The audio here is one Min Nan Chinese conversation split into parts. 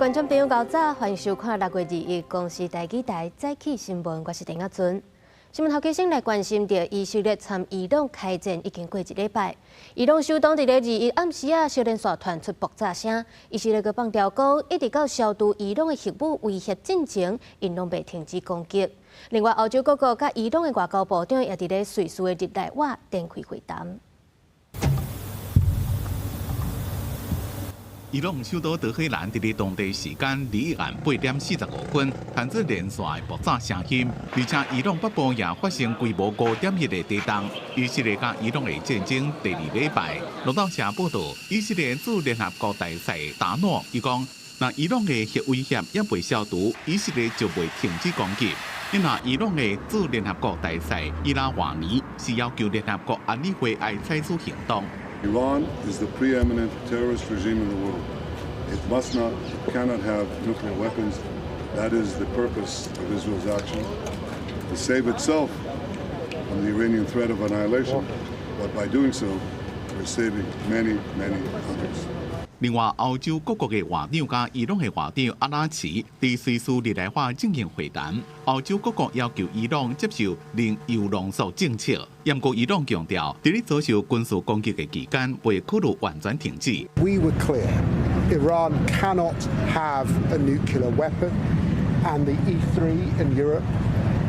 觀眾朋友，𠢕早，歡迎收看6月21公視台語台早起新聞，我是鄭亞春。新聞頭先來關心著以色列參伊朗開戰已經過一禮拜，伊朗首都佇咧21暗時仔，小連續傳出爆炸聲，以色列閣放調講，一直到消除伊朗的核武威脅進前，𪜶攏袂停止攻擊。另外，歐洲各國佮伊朗的外交部長也佇咧瑞士的日內瓦展開會談。伊朗首都德黑蘭佇咧當地時間21暗8點45分，傳出連續的爆炸聲音，而且伊朗北部也發生規模5.1的地動。以色列佮伊朗的戰爭第二禮拜，路透社報導，以色列駐聯合國大使達諾伊講，若伊朗的核威脅猶未消除，以色列就袂停止攻擊。因為伊朗的駐聯合國大使伊拉瓦尼是要求聯合國安理會愛採取行動。 Iran is the preeminent terrorist regime in the world. It must not, it cannot have nuclear weapons. That is the purpose of Israel's action, to save itself from the Iranian threat of annihilation. But by doing so, we're saving many, many others. 另外，歐洲各國的外長佮伊朗的外長阿拉齊佇瑞士日內瓦進行會談。歐洲各國要求伊朗接受零鈾濃縮政策，毋過伊朗強調，佇咧遭受軍事攻擊的期間，袂考慮完全停止。 We were clear, Iran cannot have a nuclear weapon, and the E3 in Europe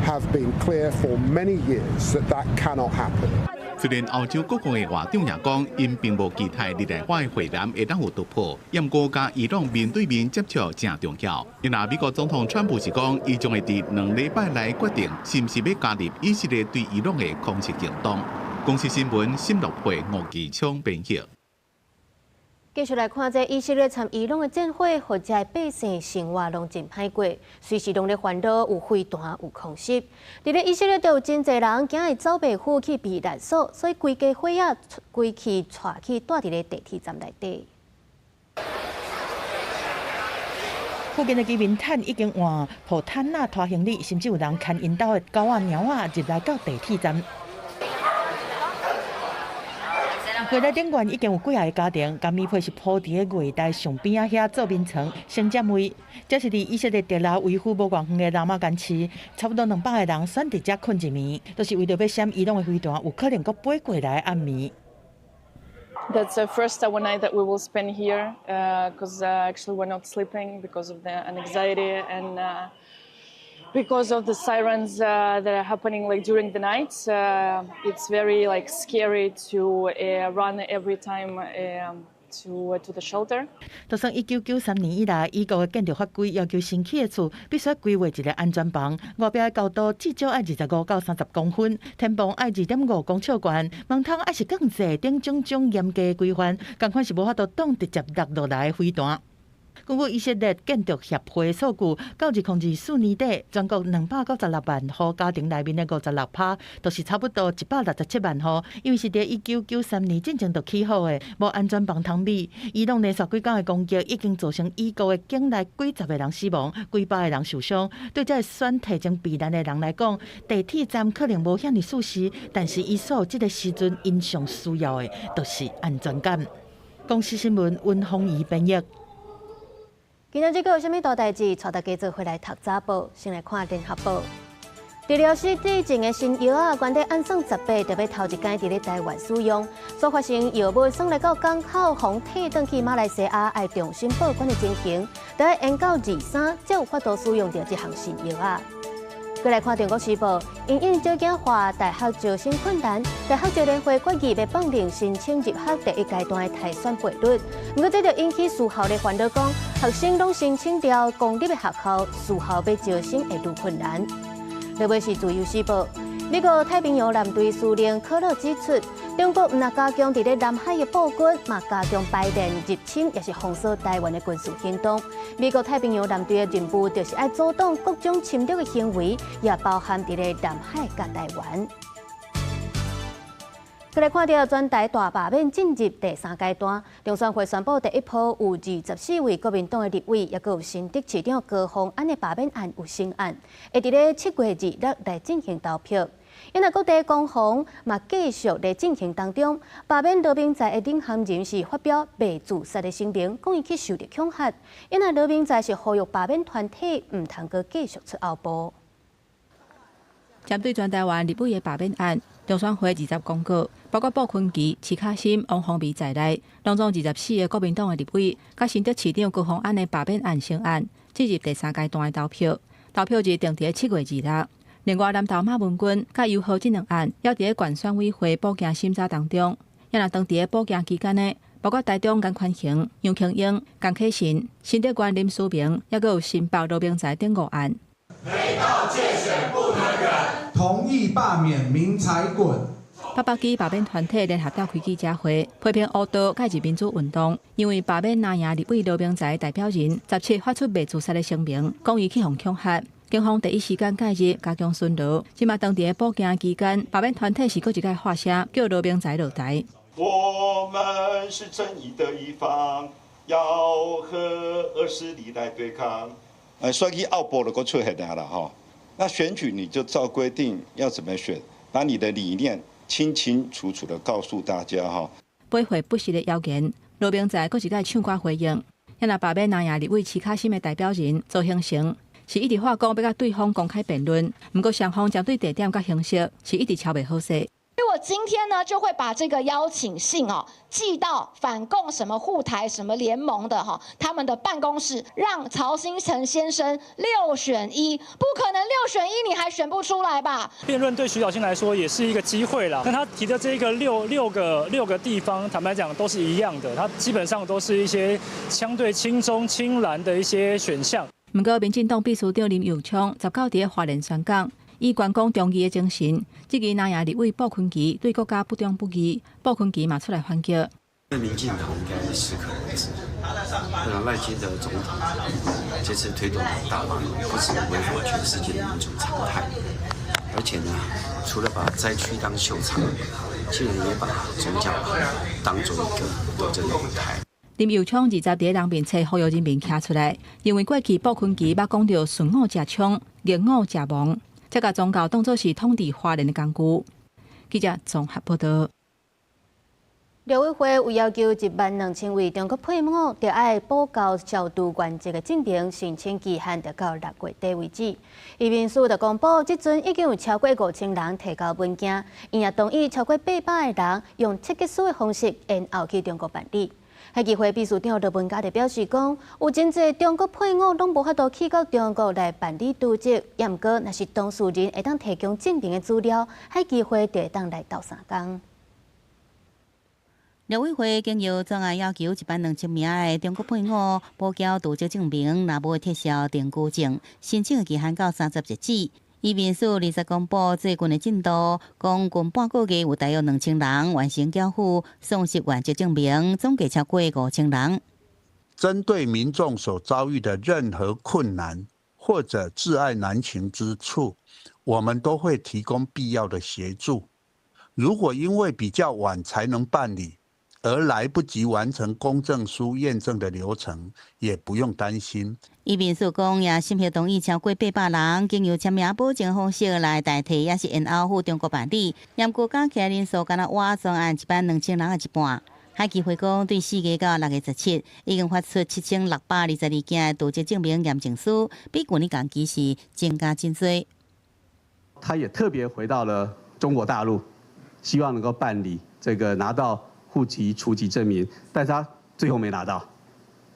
have been clear for many years that that cannot happen. 雖然歐洲各國的外長也講，𪜶並無期待日內瓦的會談會當有突破，毋過佮伊朗面對面接觸誠重要。因為美國總統川普是講，伊將會佇2禮拜內決定，是毋是欲加入以色列對伊朗的空襲行動。公視新聞沈樂佩、吳繼昌編譯。繼續來看這以色列參伊朗的戰火，予遮百姓生活攏真歹過，隨時攏咧煩惱有飛彈有空襲。佇咧以色列都有真濟人驚會走袂赴去避難所，所以規家伙仔規氣帶去蹛佇咧地鐵站內底。附近的居民毯已經換抱毯仔拖行李，甚至有人牽𪜶兜的狗仔貓仔入來到地鐵站。月台頂懸已經有幾仔個家庭，共棉被是鋪佇咧月台上邊仔遐做眠床，先佔位。這是佇以色列特拉維夫無偌遠的拉馬干市，差不多200個人選佇遮睏一暝，都是為著欲閃伊朗的飛彈有可能閣飛過來的暗暝。 That's the first night that we will spend here, because actually we're not sleeping because of the anxiety and because of the sirens that are happening like during the night. It's very like scary to run every time to the shelter. 就算1993年以來，伊國的建築法規要求新起的厝必須規劃一個安全房，外壁的高度至少愛25到30公分，天棚愛2.5公尺懸，門窗愛是鋼製等種種嚴格規範，仝款是無法度擋直接落落來的飛彈。根據以色列建築協會數據，到2024年底，全國296萬戶家庭內面的56趴，就是差不多167萬戶，因為是佇1993年進前就起好的，無安全房通避。伊朗連續幾工的攻擊，已經造成伊國的境內幾十個人死亡，幾百個人受傷。對這个選提前避難的人來講，地鐵站可能無遐爾舒適，但是伊所有這个時陣，𪜶上需要的，就是安全感。公視新聞溫鳳儀編譯。今仔日閣有啥物大代誌？帶大家做伙來讀早報，先來看聯合報。治療失智症的新藥仔，原底按算18就欲頭一擺佇咧台灣使用，所發生藥物送來到港口，予退轉去馬來西亞，愛重新報關的情形，得愛延到23才有法度使用著這項新藥仔。閣來看《中國時報》，因應少子化大學招生困難，大學招聯會決議欲放任申請入學第一階段的篩選倍率。毋過這就引起私校的煩惱，講學生攏申請著公立的學校，私校欲招生會愈困難。落尾是《自由時報》，美國太平洋艦隊司令柯勒指出，中國毋但加強佇咧南海的布軍，嘛加強排練入侵，抑是封鎖台灣的軍事行動。美國太平洋艦隊的任務就是愛阻擋各種侵略的行為，也包含佇咧南海佮台灣。閣來看著全台大罷免進入第三階段，中選會宣布第一波有24位國民黨的立委，抑閣有新竹市長高虹安的罷免案有成案，會佇咧7月26來進行投票。因為各地攻防嘛繼續咧進行當中，罷免羅明才的領銜人是發表袂自殺的聲明，講伊去受著恐嚇。因為羅明才是呼籲罷免團體毋通閣繼續出後步。針對全台灣立委的罷免案，中選會二十公告，包括傅崑萁、徐巧芯、王鴻薇在內，攏總24個國民黨的立委，佮新竹市長高虹安的罷免案成案，進入第三階段的投票。投票日定佇7月26。另外，南投馬文君佮游和這兩案，猶佇咧縣選委會補件審查當中。也若當佇咧補件期間呢，包括台中顏寬恆、楊瓊英、江啟臣、新竹縣林思明，抑閣有新北羅明才等五案。沒到介選不能忍，同意罷免明才滾。北北基罷免團體聯合召開記者會，批評烏道介入民主運動，因為罷免藍營立委羅明才代表人17發出袂自殺的聲明，講伊去予恐嚇。警方第一時間介入加強巡邏。這馬當佇咧補件期間，罷免團體是閣一擺發聲，叫羅明才落台。我們是正義的一方，要和惡勢力來對抗。選舉後部就閣出現啦吼。那選舉你就照規定要怎麼選，把你的理念清清楚楚的告訴大家哈。背回不實的謠言，羅明才閣一擺唱歌回應。遐若罷免藍營立委徐巧芯的代表人鄒幸成，是一直話講欲佮對方公開辯論，毋過雙方針對地點佮形式是一直敲袂好勢。所以我今天呢，就會把這個邀請信哦寄到反共什麼護台什麼聯盟的哈，他們的辦公室，讓曹興誠先生六選一，不可能六選一，你還選不出來吧？辯論對徐巧芯來說也是一個機會啦。那他提的這個六個地方，坦白講都是一樣的，他基本上都是一些相對親中親藍的一些選項。毋過，民進黨秘書長林右昌19佇咧花蓮宣講，以關公忠義的精神，質疑藍營立委傅崑萁對國家不忠不義，傅崑萁嘛出來反擊。民進黨應該適可而止。那賴清德總統這次推動大罷免，不止違反全世界的民主常態，而且呢，除了把災區當秀場，竟然也把宗教當做一個鬥爭的舞台。林右昌20佇人面冊呼籲人民徛出來，認為過去傅崑萁捌講著順五食槍，逆五食亡，才共宗教當作是統治華人的工具。記者綜合報道。陸委會有要求1萬2千位中國配偶，著愛補交消除原籍的證明，申請期限著到6月底為止。移民署就公布，這陣已經有超過5000人提交文件，𪜶也同意超過800個人用切結書的方式延後去中國辦理。海基會秘書長羅文嘉就表示講，有真濟中國配偶攏無法度去到中國來辦理佇籍，也毋過，若是當事人會當提供證明的資料，海基會就會當來鬥相共。陸委會經由專案要求1萬2千名的中國配偶補交佇籍證明，若無撤銷定居證，申請的期限到30日止。移民署20公布最近的進度，講近半個月有大約2000人完成繳付喪失原籍證明，總計超過5000人。針對民眾所遭遇的任何困難或者窒礙難行之處，我們都會提供必要的協助。如果因為比較晚才能辦理，而來不及完成公證書驗證的流程，也不用擔心。移民署講，也審核同意超過800人，經由簽名保證方式來代替，抑是延後赴中國辦理。毋過加起來人數，敢若倚專案1萬2千人的一半。海基會講，對4月到6月17，已經發出7622件佇籍證明驗證書，比舊年同期是增加真濟。他也特別回到了中國大陸，希望能夠辦理這個拿到戶籍除籍證明，但是他最後沒拿到，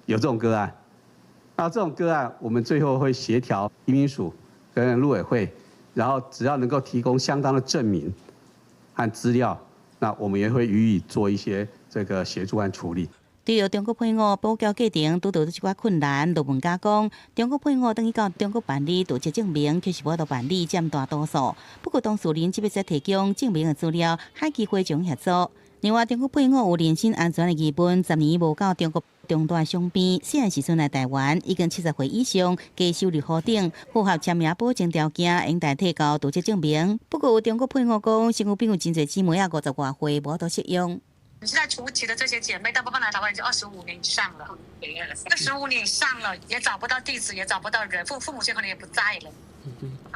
有這種個案。那這種個案，我們最後會協調移民署跟陸委會，然後只要能夠提供相當的證明和資料，那我們也會予以做一些這個協助和處理。對著中國配偶補交過程拄著一寡困難，羅文嘉講，中國配偶轉去到中國辦理佇籍證明，確實無法度辦理佔大多數。不過當事人只欲使提供證明的資料，海基會將協助。另外，中國配偶有人身安全的疑問，10年無到中國中大雙邊，細漢時陣來台灣，已經70歲以上，低收入戶等，符合簽名保證條件，應代提交佇籍證明。不過有中國配偶講，身軀邊有真濟姊妹仔50外歲，無法度適用。現在除籍的這些姐妹，大部分來台灣已經25年以上了，25年以上了，也找不到地址，也找不到人，父母親可能也不在了。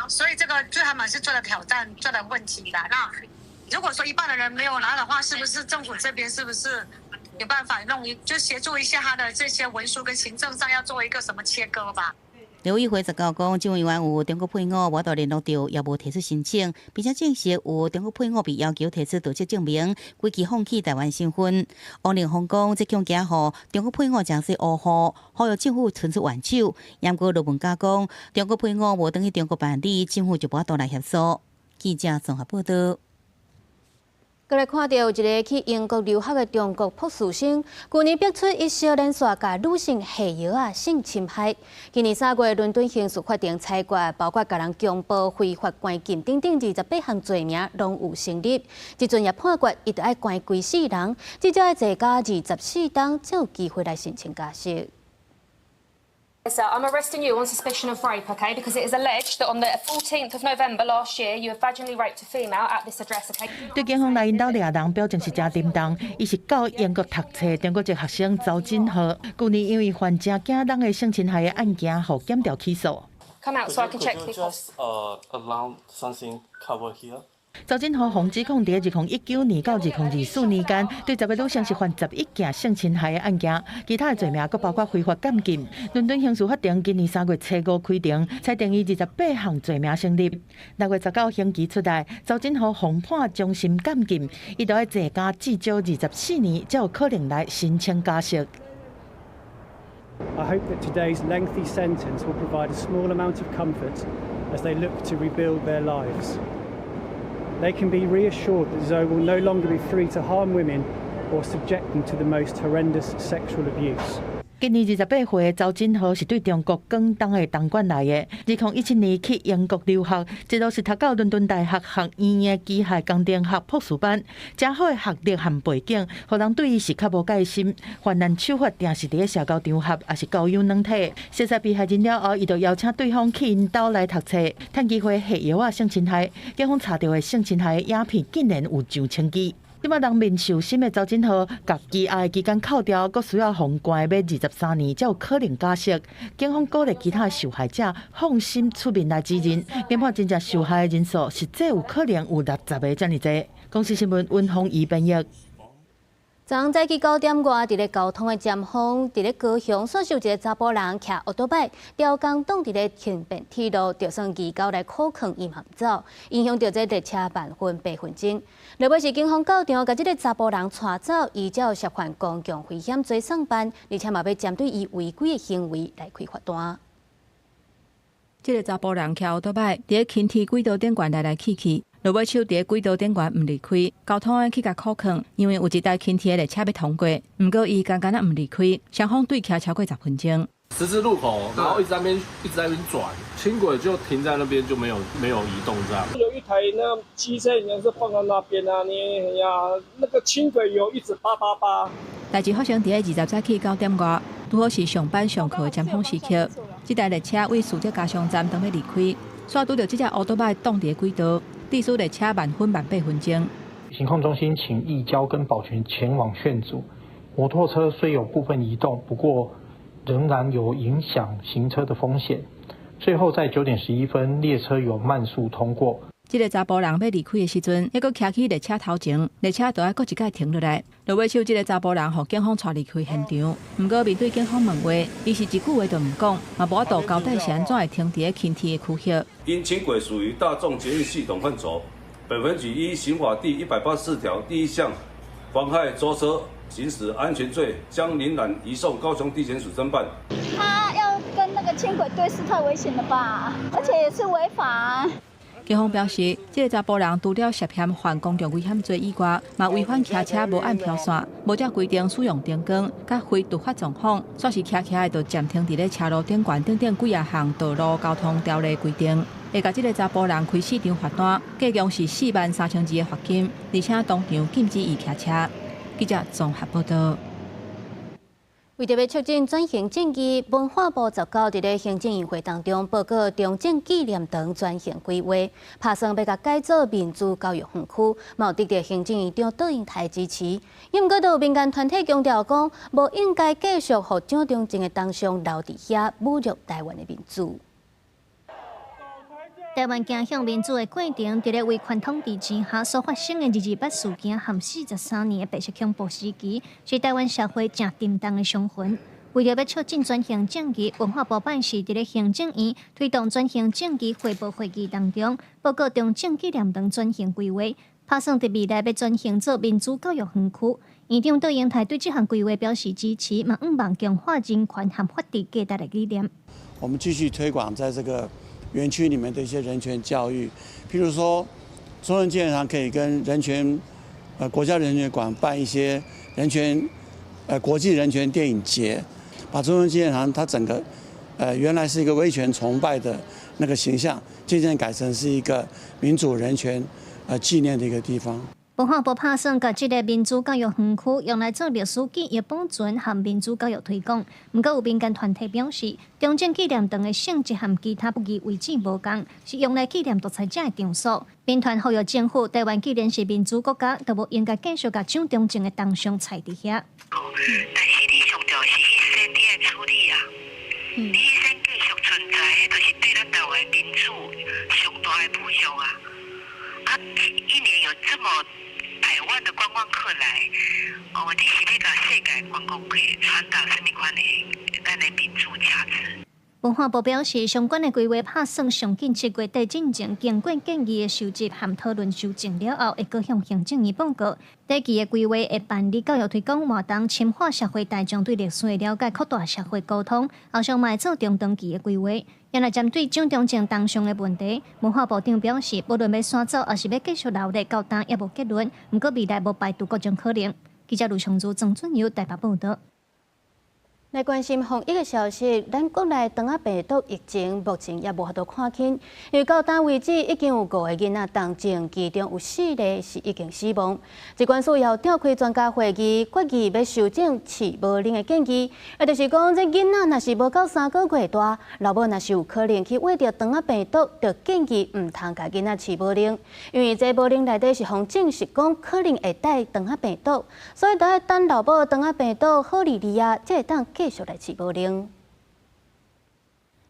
所以這個對他們是最大的挑戰，最大的問題啦。那如果說一半的人沒有拿的話，是不是政府這邊是不是有辦法弄一就協助一下他的這些文書跟行政上要做一個什麼切割吧？立委會19講，這位委員有中國配偶無度聯絡著，也無提出申請，並且證實有中國配偶被要求提出瀆職證明，規氣放棄台灣身份。王凌峰講，這恐驚予中國配偶誠濟烏戶，呼籲政府伸出援手。毋過羅文嘉講，中國配偶無轉去中國辦理，政府就無法度來協助。記者綜合報道。閣來看到有一个去英國留學的中國博士生，舊年逼出伊相連續共女性下藥仔性侵害。今年3月，倫敦刑事法庭裁決，包括共人強暴、非法關禁等等28項罪名，攏有成立。這陣也判決，伊著愛關規世人，至少愛坐監24冬，才有機會來申請假釋。 Sir, I'm arresting you on suspicion of rape, okay? Because it is alleged that on the 14th of November last year, you have vaginally raped a female at this address, okay? 對警方來𪜶兜掠人，表情是誠沉重。伊是到英國讀冊中國籍學生鄒錦浩，舊年因為犯誠驚人的性侵害的案件，予檢調起訴。 Come out so I can check. Just allow something cover here. 鄒錦浩予指控，佇2019年到2024年間，對10个女性是犯11件性侵害的案件，其他的罪名閣包括非法監禁。倫敦刑事法庭今年3月初五開庭，裁定伊28項罪名成立。6月19刑期出來，鄒錦浩予判終身監禁，伊著愛坐監至少24年，才有可能來申請假釋。 I hope that today's lengthy sentence will provide a small amount of comfort as they look to rebuild their lives. They can be reassured that Zou will no longer be free to harm women or subject them to the most horrendous sexual abuse. 今年28歲的鄒錦浩是對中國廣東的東莞來的。2017年去英國留學，一路是讀到倫敦大學學院的機械工程學博士班。誠好的學歷和背景，予人對伊是較無戒心。犯案手法定是佇咧社交場合，抑是交友軟體。熟似被害人了後，伊就邀請對方去𪜶兜來讀冊，趁機會下藥仔性侵害。警方查著的性侵害的影片竟然有上千支。這擺人面受審的鄒錦浩，共羈押的期間扣掉，閣需要予關欲23年，才有可能假釋。警方鼓勵其他受害者放心出面來指認，研判真正受害的人數實際有可能有60個遮爾濟。公視新聞溫宏儀編譯。昨昏早起9點外，佇咧交通的尖峰，佇咧高雄，煞是有一个查埔人騎歐多擺，刁工擋佇咧輕便鐵路，就算魚鈎來箍囥伊嘛毋走，影響著這列車慢分8分鐘。落尾是警方到場，共這个查埔人帶走，伊才有涉犯公共危險罪送辦，而且嘛欲針對伊違規的行為來開罰單。這个查埔人騎歐多擺，佇咧輕鐵軌道頂懸來來去去。落尾手佇咧軌道頂懸毋離開，交通的去共箍囥，因為有一台輕鐵的列車欲通過，毋過伊敢若毋離開，雙方對徛超過10分鐘。十字路口，然後一直在那邊，一直在那邊轉，輕軌就停在那邊就沒有移動這樣。有一台那機車，應該是放在那邊啊，你呀，那個輕軌有一直叭叭叭。代誌發生佇咧20早起9點外，拄好是上班上課的尖峰時刻。這台列車為樹德加上站當欲離開，煞拄著這隻歐多擺擋佇咧軌道。致使列車慢分慢8分鐘。行控中心請移交跟保全前往勸阻。摩托車雖有部分移動，不過仍然有影響行車的風險。最後在9點11分，列車有慢速通過。這个查埔人欲離開的時陣，猶閣騎去列車頭前，列車就愛閣一擺停落來。落尾手這个查埔人予警方帶離開現場，毋過面對警方問話，伊是一句話都毋講，嘛無法度交代是按怎會停佇咧輕鐵的區域。因輕軌屬於大眾捷運系統範疇，本分局依刑法第184條第1項，妨害舟車行駛安全罪，將林蘭移送高雄地檢署偵辦。他要跟那個輕軌對視太危險了吧？而且也是違法。警方表示，這个查埔人除了涉嫌犯公共危險罪以外，嘛違反騎車無按標線、無照規定使用燈光、佮非突發狀況，煞是騎騎的就暫停佇咧車路頂懸等等幾仔項道路交通條例規定，會共這个查埔人開四張罰單，計共是43,200的罰金，而且當場禁止伊騎車。記者綜合報道。為著欲促進轉型正義，文化部19佇咧行政院會當中報告中正紀念堂轉型規劃，拍算欲共改做民族教育園區，嘛有得著行政院長杜英台支持。毋過，都有民間團體強調講，無應該繼續予蔣中正的銅像留佇遐侮辱台灣的民主。台灣走向民主的過程，佇咧威權統治之下所發生的228事件和43年的白色恐怖時期，是台灣社會誠沉重的傷痕。為著欲促進轉型正義，文化部辦事佇咧行政院推動轉型正義匯報會議當中，報告中正紀念堂轉型規劃，拍算佇未來欲轉型做民主教育園區。院長杜英泰對這項規劃表示支持，嘛向望強化人權和法治價值的理念。我們繼續推廣在這個園區裡面的一些人權教育，譬如說，中正紀念堂可以跟人權，國家人權館辦一些人權，國際人權電影節，把中正紀念堂它整個，原來是一個威權崇拜的那個形象，漸漸改成是一個民主人權，紀念的一個地方。文化部拍算，共這个民主教育園區用來做歷史記憶保存和民主教育推廣。毋過有民間團體表示，中正紀念堂的性質和其他不義遺址無仝，是用來紀念獨裁者的場所。民團呼籲政府，台灣既然是民主國家，就無應該繼續共蔣中正的銅像踩佇遐。但是你上重要是彼身你愛處理啊，你彼身繼續存在，彼就是對咱台灣民主上大的侮辱啊！啊，一年有這麼百萬的觀光客來，哦，你是欲共世界觀光客傳達啥物款的咱的民主價值？文化部表示，相關的規劃拍算上緊7月底進前，經過建議的收集和討論修正了後，會閣向行政院報告。短期的規劃會辦理教育推廣活動，深化社會大眾對歷史的了解，擴大社會溝通。後續嘛會做中長期的規劃。也來針對蔣中正銅像的問題，文化部長表示，無論欲徙走，抑是欲繼續留咧，到今猶無結論。毋過未來無排除各種可能。記者盧松珠、曾俊友台北報導。來關心防疫的消息，咱國內腸仔病毒疫情目前也無法度看輕，因為到今為止已經有五個囡仔重症，其中有四个是已經死亡。疾管署又召開專家會議，決議欲修正飼母奶的建議，也就是講，這囡仔若是無夠3個月大，老母若是有可能去餵著腸仔病毒，就建議毋通共囡仔飼母奶，因為這母奶內底是予證實講可能會帶腸仔病毒，所以著愛等老母腸仔病毒好離離啊，才會當繼續來飼母奶。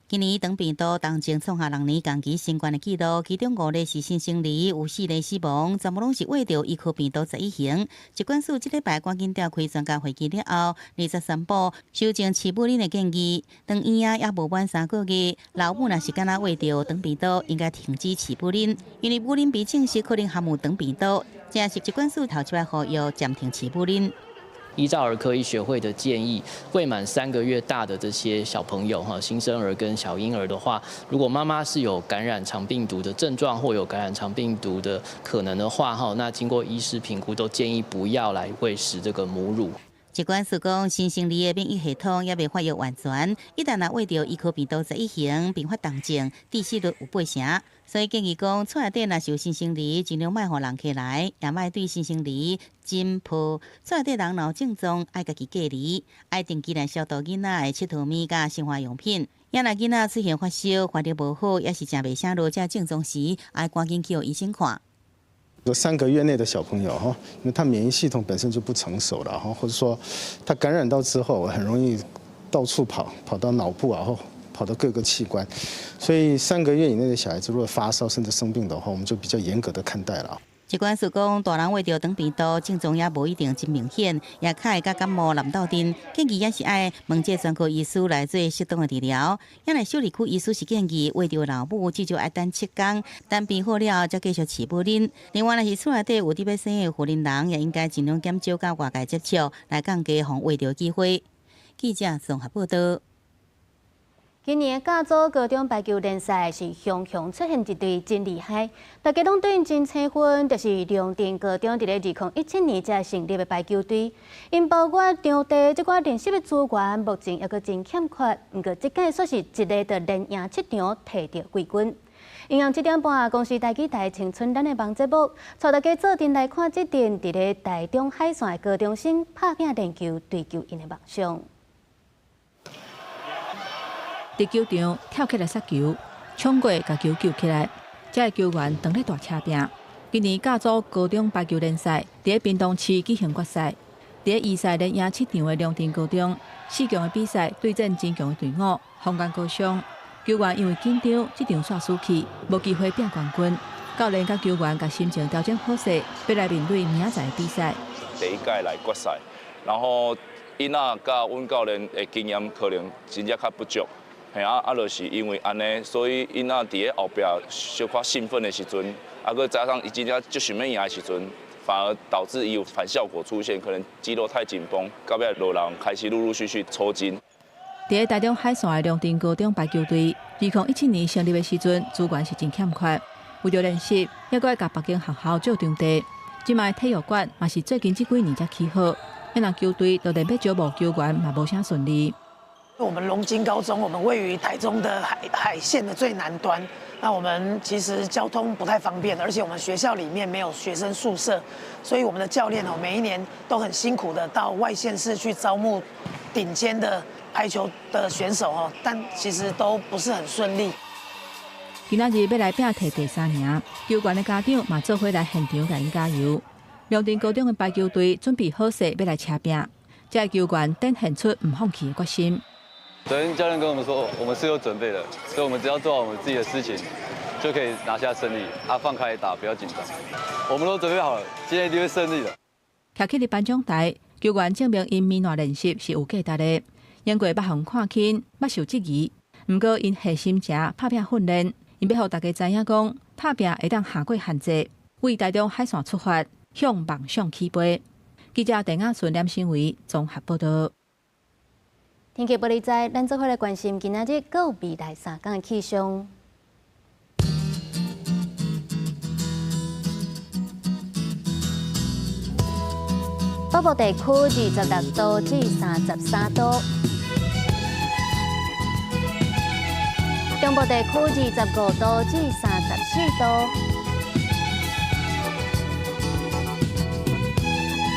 今年腸病毒重症創下6年同期新懸的紀錄，其中五例是新生兒，有四例死亡，全部攏是餵著伊可病毒11型。疾管署這禮拜趕緊召開專家會議了後，二十宣布修正飼母奶的建議。當嬰兒猶無滿3個月，老母若是敢若餵著腸病毒，應該停止飼母奶，因為母奶被證實可能含有腸病毒。這是疾管署頭一擺呼籲暫停飼母奶。依照兒科醫學會的建議，未滿3個月大的這些小朋友哈，新生兒跟小嬰兒的話，如果媽媽是有感染腸病毒的症狀或有感染腸病毒的可能的話，哈，那經過醫師評估都建議不要來餵食這個母乳。疾管署講，新生兒的免疫系統猶未發育完全，一旦若餵著伊可病毒十一型，併發重症，致死率有八成。所以建議講，厝內底若是有新生兒，盡量莫予人客來，也莫對新生兒枕抱。厝內底人若有症狀，愛家己隔離，愛定期來消毒囡仔的𨑨迌物佮生活用品。也若囡仔出現發燒、發熱無好，抑是食袂啥落這症狀時，愛趕緊去予醫生看。說3個月內的小朋友哈，因為他免疫系統本身就不成熟了哈，或者說他感染到之後很容易到處跑，跑到腦部啊，或跑到各個器官，所以3個月以內的小孩子如果發燒甚至生病的話，我們就比較嚴格的看待了。疾管署講，大人餵著腸病毒症狀也無一定真明顯，也較會佮感冒濫鬥陣，建議也是愛問這專科醫師來做適當的治療。也若小兒科醫師是建議餵著老母至少愛等7天，等病好了才繼續飼母奶。另外，若是厝內底有佇欲生的婦人人，也應該盡量減少佮外界接觸，來降低予餵著機會。記者綜合報道。今年甲組高中排球聯賽是雄雄出現一隊真厲害，大家攏對𪜶真青分，就是龍鎮高中佇咧2017年才成立的排球隊。𪜶包括場地這寡練習的資源，目前猶閣真欠缺。毋過這屆煞是一个就連贏七場，提著季軍。晚上7點半，公視台語台青春咱的網節目，帶大家做陣來看這陣佇咧台中海線的高中生拍拚練球、追求𪜶的夢想。佇球場跳起來殺球，衝過共球救起來，這个球員當咧大車拼。今年甲組高中排球聯賽佇咧屏東市舉行決賽，佇咧預賽連贏七場的龍鎮高中，四強的比賽對戰真強的隊伍，豐原高商。球員因為緊張，這場煞輸去，無機會拼冠軍。教練佮球員共心情調整好勢，欲來面對明仔載比賽。第一屆來決賽，然後𪜶仔佮阮教練的經驗可能真正較不足，嘿啊啊，就是因為按呢，所以𪜶仔佇咧後壁小可興奮的時陣，啊，閣加上伊真正足想欲贏的時陣，反而導致伊有反效果出現，可能肌肉太緊繃，到尾落人開始陸陸續續抽筋。佇咧台中海線的龍津高中排球隊，2017年成立的時陣，資源是真欠缺，為著練習，猶閣愛共別間學校借場地。這擺體育館嘛是最近這幾年才起好，若球隊就連欲招募球員嘛無啥順利。我們龍津高中，我們位於台中的海線的最南端，那我們其實交通不太方便，而且我們學校裡面沒有學生宿舍，所以我們的教練哦，每一年都很辛苦的到外縣市去招募頂尖的排球的選手哦，但其實都不是很順利。今仔日欲來拚提第三名，球員的家長嘛做伙來現場共𪜶加油。龍津高中的排球隊準備好勢，欲來車拚，這个球員展現出毋放棄的決心。昨天教練跟我們說，我們是有準備的，所以我們只要做好我們自己的事情，就可以拿下勝利。啊，放開打，不要緊張，我們都準備好了，今天一定會勝利的。徛起佇頒獎台，球員證明𪜶暝練習是有價值的。經過捌予人看輕，捌受質疑，毋過𪜶下心情拍拚訓練，𪜶欲予大家知影講，拍拚會當跨過限制，為台中海線出發，向夢想起飛。記者鄧亞純、連新偉綜合報道。天氣報你知，咱做伙來關心今仔日閣未來3工的氣象。北部地區26度至33度，中部地區25度至34度，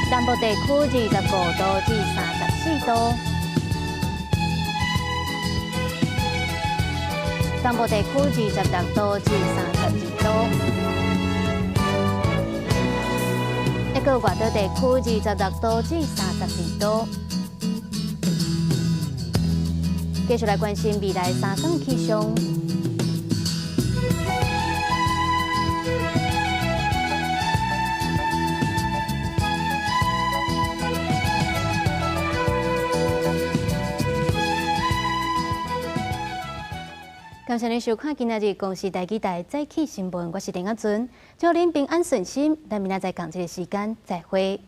南部地區25度至34度。東部地區26度至32度，一個外島地區26度至32度。繼續來關心未來3工氣象。感謝您收看今仔日公視台語台早起新聞，我是陳亞純，祝您平安順心，咱明仔載仝這个時間再會。